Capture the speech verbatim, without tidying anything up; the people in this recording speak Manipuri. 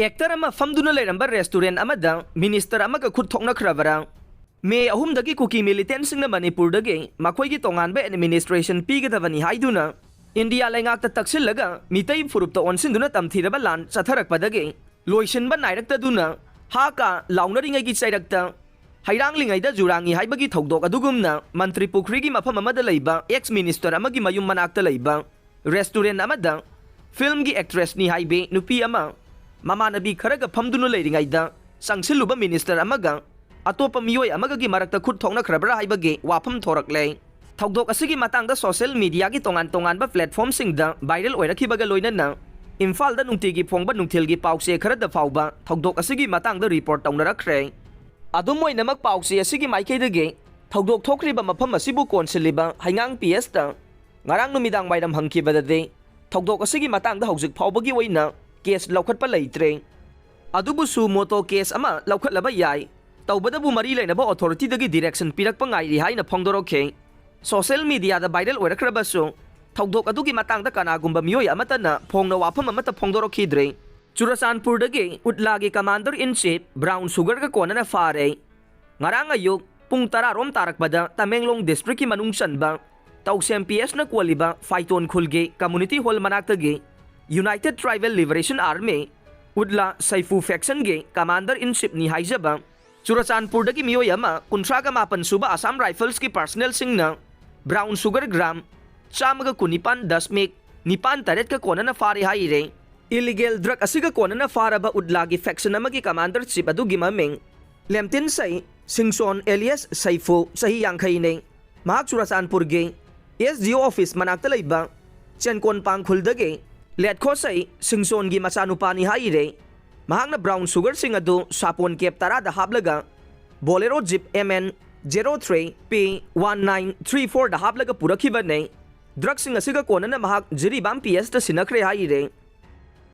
ꯑꯦꯛꯇꯔ ꯑꯃ ꯐꯝꯗꯨꯅ ꯂꯩꯔꯝꯕ ꯔꯦꯁꯇꯨꯔꯦꯟ ꯑꯃꯗ ꯃꯤꯅꯤꯁꯇꯔ ꯑꯃꯒ ꯈꯨꯠ ꯊꯣꯛꯅꯈ꯭ꯔꯕꯔꯥ? ꯃꯦ ꯑꯍꯨꯝꯗꯒꯤ ꯀꯨꯀꯤ ꯃꯤꯂꯤꯇꯦꯟꯁꯤꯡꯅ ꯃꯅꯤꯄꯨꯔꯗꯒꯤ ꯃꯈꯣꯏꯒꯤ ꯇꯣꯉꯥꯟꯕ ꯑꯦꯗꯃꯤꯅꯤꯁꯇ꯭ꯔꯦꯁꯟ ꯄꯤꯒꯗꯕꯅꯤ ꯍꯥꯏꯗꯨꯅ ꯏꯟꯗꯤꯌꯥ ꯂꯩꯉꯥꯛꯇ ꯇꯛꯁꯤꯜꯂꯒ ꯃꯤꯇꯩ ꯐꯨꯔꯨꯞꯇ ꯑꯣꯟꯁꯤꯟꯗꯨꯅ ꯇꯝꯊꯤꯔꯕ ꯂꯥꯟ ꯆꯠꯊꯔꯛꯄꯗꯒꯤ ꯂꯣꯏꯁꯤꯟꯕ ꯅꯥꯏꯔꯛꯇꯗꯨꯅ ꯍꯥ ꯀꯥ ꯂꯥꯎꯅꯔꯤꯉꯩꯒꯤ ꯆꯩꯔꯛꯇ ꯍꯩꯔꯥꯡꯂꯤꯉꯩꯗ ꯖꯨꯔꯥꯡꯉꯤ ꯍꯥꯏꯕꯒꯤ ꯊꯧꯗꯣꯛ ꯑꯗꯨꯒꯨꯝꯅ ꯃꯟꯇ꯭ꯔꯤ ꯄꯨꯈ꯭ꯔꯤꯒꯤ ꯃꯐꯝ ꯑꯃꯗ ꯂꯩꯕ ꯑꯦꯛꯁ ꯃꯤꯅꯤꯁꯇꯔ ꯑꯃꯒꯤ ꯃꯌꯨꯝ ꯃꯅꯥꯛꯇ ꯂꯩꯕ ꯔꯦꯁꯇꯨꯔꯦꯟ ꯑꯃꯗ ꯐꯤꯜꯝꯒꯤ ꯑꯦꯛꯇ꯭ꯔꯦꯁꯅꯤ ꯍꯥꯏꯕꯤ ꯅꯨꯄꯤ ꯑꯃ ꯃꯃꯥꯟꯅꯕꯤ ꯈꯔꯒ ꯐꯝꯗꯨꯅ ꯂꯩꯔꯤꯉꯩꯗ ꯆꯪꯁꯤꯜꯂꯨꯕ ꯃꯤꯅꯤꯁꯇꯔ ꯑꯃꯒ ꯑꯇꯣꯞꯄ ꯃꯤꯑꯣꯏ ꯑꯃꯒꯒꯤ ꯃꯔꯛꯇ ꯈꯨꯠ ꯊꯣꯛꯅꯈ꯭ꯔꯕ꯭ꯔꯥ ꯍꯥꯏꯕꯒꯤ ꯋꯥꯐꯝ ꯊꯣꯔꯛꯂꯦ꯫ ꯊꯧꯗꯣꯛ ꯑꯁꯤꯒꯤ ꯃꯇꯥꯡꯗ ꯁꯣꯁꯤꯌꯦꯜ ꯃꯤꯗꯤꯌꯥꯒꯤ ꯇꯣꯉꯥꯟ ꯇꯣꯉꯥꯟꯕ ꯄ꯭ꯂꯦꯠꯐꯣꯝꯁꯤꯡꯗ ꯚꯥꯏꯔꯦꯜ ꯑꯣꯏꯔꯛꯈꯤꯕꯒ ꯂꯣꯏꯅꯅ ꯏꯝꯐꯥꯜꯗ ꯅꯨꯡꯇꯤꯒꯤ ꯐꯣꯡꯕ ꯅꯨꯡꯊꯤꯜꯒꯤ ꯄꯥꯎꯆꯦ ꯈꯔꯗ ꯐꯥꯎꯕ ꯊꯧꯗꯣꯛ ꯑꯁꯤꯒꯤ ꯃꯇꯥꯡꯗ ꯔꯤꯄꯣꯔꯠ ꯇꯧꯅꯔꯛꯈ꯭ꯔꯦ꯫ ꯑꯗꯨꯝ ꯑꯣꯏꯅꯃꯛ, ꯄꯥꯎꯆꯦ ꯑꯁꯤꯒꯤ ꯃꯥꯏꯀꯩꯗꯒꯤ ꯊꯧꯗꯣꯛ ꯊꯣꯛꯈ꯭ꯔꯤꯕ ꯃꯐꯝ ꯑꯁꯤꯕꯨ ꯀꯣꯟꯁꯤꯜꯂꯤꯕ ꯍꯩꯉꯥꯡ ꯄꯤ ꯑꯦꯁꯇ ꯉꯔꯥꯡ ꯅꯨꯃꯤꯗꯥꯡ ꯋꯥꯏꯔꯝ ꯍꯪꯈꯤꯕꯗꯗꯤ, ꯊꯧꯗꯣꯛ ꯑꯁꯤꯒꯤ ꯃꯇꯥꯡꯗ ꯍꯧꯖꯤꯛ ꯐꯥꯎꯕꯒꯤ ꯑꯣꯏꯅ ꯀꯦꯁ ꯂꯧꯈꯠꯄ ꯂꯩꯇ꯭ꯔꯦ꯫ ꯑꯗꯨꯕꯨ ꯁꯨ ꯃꯣꯇꯣ ꯀꯦꯁ ꯑꯃ ꯂꯧꯈꯠꯂꯕ ꯌꯥꯏ, ꯇꯧꯕꯗꯕꯨ ꯃꯔꯤ ꯂꯩꯅꯕ ꯑꯣꯊꯣꯔꯤꯇꯤꯗꯒꯤ ꯗꯤꯔꯦꯛꯁꯟ ꯄꯤꯔꯛꯄ ꯉꯥꯏꯔꯤ ꯍꯥꯏꯅ ꯐꯣꯡꯗꯣꯔꯛꯈꯤ꯫ ꯁꯣꯁꯤꯌꯦꯜ ꯃꯤꯗꯤꯌꯥꯗ ꯚꯥꯏꯔꯦꯜ ꯑꯣꯏꯔꯛꯈ꯭ꯔꯕꯁꯨ, ꯊꯧꯗꯣꯛ ꯑꯗꯨꯒꯤ ꯃꯇꯥꯡꯗ ꯀꯅꯥꯒꯨꯝꯕ ꯃꯤꯑꯣꯏ ꯑꯃꯠꯇꯅ ꯐꯣꯡꯅ ꯋꯥꯐꯝ ꯑꯃꯠꯇ ꯐꯣꯡꯗꯣꯔꯛꯈꯤꯗ꯭ꯔꯦ꯫ ꯆꯨꯔꯆꯥꯟꯄꯨꯔꯗꯒꯤ ꯎꯠꯂꯥꯒꯤ ꯀꯃꯥꯟꯗꯔ ꯏꯟ ꯆꯤꯐ ꯕ꯭ꯔꯥꯎꯟ ꯁꯨꯒꯔꯒ ꯀꯣꯟꯅꯅ ꯐꯥꯔꯦ꯫ ꯉꯔꯥꯡ ꯑꯌꯨꯛ ꯄꯨꯡ ꯇꯔꯥ ꯔꯣꯝ ꯇꯥꯔꯛꯄꯗ ꯇꯃꯦꯡꯂꯣꯡ ꯗꯤꯁꯇ꯭ꯔꯤꯛꯀꯤ ꯃꯅꯨꯡ ꯆꯟꯕ ꯇꯧꯁꯦꯝ ꯄꯤ ꯑꯦꯁꯅ ꯀꯣꯜꯂꯤꯕ ꯐꯥꯏꯇꯣꯟ ꯈꯨꯜꯒꯤ ꯀꯝꯃꯨꯅꯤꯇꯤ ꯍꯣꯜ ꯃꯅꯥꯛꯇꯒꯤ ꯌꯨꯅꯥꯏꯇꯦꯗ ꯇ꯭ꯔꯥꯏꯕꯦꯜ ꯂꯤꯕꯔꯦꯁꯟ ꯑꯥꯔꯃꯤ, ꯎꯠꯂꯥ ꯁꯩꯐꯨ ꯐꯦꯛꯁꯟꯒꯤ ꯀꯃꯥꯟꯗꯔ ꯏꯟ ꯆꯤꯐꯅꯤ ꯍꯥꯏꯖꯕ ꯆꯨꯔꯆꯥꯟꯄꯨꯔꯗꯒꯤ ꯃꯤꯑꯣꯏ ꯑꯃ, ꯀꯨꯟꯊ꯭ꯔꯥꯒ ꯃꯥꯄꯟ ꯁꯨꯕ ꯑꯁꯥꯝ ꯔꯥꯏꯐꯜꯁꯀꯤ ꯄꯥꯔꯁꯅꯦꯜꯁꯤꯡꯅ ꯕ꯭ꯔꯥꯎꯟ ꯁꯨꯒꯔ ꯒ꯭ꯔꯥꯝ ꯆꯥꯝꯃꯒ ꯀꯨꯟꯅꯤꯄꯥꯟ ꯗꯁꯃꯤꯛ ꯅꯤꯄꯥꯟ ꯇꯔꯦꯠꯀ ꯀꯣꯟꯅꯅ ꯐꯥꯔꯦ ꯍꯥꯏꯔꯦ꯫ ꯏꯂꯤꯒꯦꯜ ꯗ꯭ꯔꯒ ꯑꯁꯤꯒ ꯀꯣꯟꯅꯅ ꯐꯥꯔꯕ ꯎꯠꯂꯥꯒꯤ ꯐꯦꯛꯁꯟ ꯑꯃꯒꯤ ꯀꯃꯥꯟꯗꯔ ꯆꯤꯐ ꯑꯗꯨꯒꯤ ꯃꯃꯤꯡ ꯂꯦꯝꯇꯤꯟ ꯁꯩ ꯁꯤꯡꯁꯣꯟ ꯑꯦꯂꯤꯌꯁ ꯁꯩꯐꯨ, ꯆꯍꯤ ꯌꯥꯡꯈꯩꯅꯤ꯫ ꯃꯍꯥꯛ ꯆꯨꯔꯆꯥꯟꯄꯨꯔꯒꯤ ꯑꯦꯁ ꯗꯤ ꯑꯣ ꯑꯣꯐꯤꯁ ꯃꯅꯥꯛꯇ ꯂꯩꯕ ꯆꯦꯟꯀꯣꯟ ꯄꯥꯡꯈꯨꯜꯗꯒꯤ ꯂꯦꯠꯈꯣꯁꯩ ꯁꯤꯡꯁꯣꯟꯒꯤ ꯃꯆꯥꯅꯨꯄꯥꯅꯤ ꯍꯥꯏꯔꯦ꯫ ꯃꯍꯥꯛꯅ ꯕ꯭ꯔꯥꯎꯟ ꯁꯨꯒꯔꯁꯤꯡ ꯑꯗꯨ ꯁꯥꯄꯣꯟ ꯀꯦꯞ ꯇꯔꯥꯗ ꯍꯥꯞꯂꯒ Bolero jeep M N zero three P one nine three ꯐꯣꯔꯗ ꯍꯥꯞꯂꯒ ꯄꯨꯔꯛꯈꯤꯕꯅꯤ꯫ ꯗ꯭ꯔꯒꯁꯤꯡ ꯑꯁꯤꯒ ꯀꯣꯟꯅꯅ ꯃꯍꯥꯛ ꯖꯤꯔꯤꯕꯥꯝ ꯄꯤ ꯑꯦꯁꯇ ꯁꯤꯟꯅꯈ꯭ꯔꯦ ꯍꯥꯏꯔꯦ꯫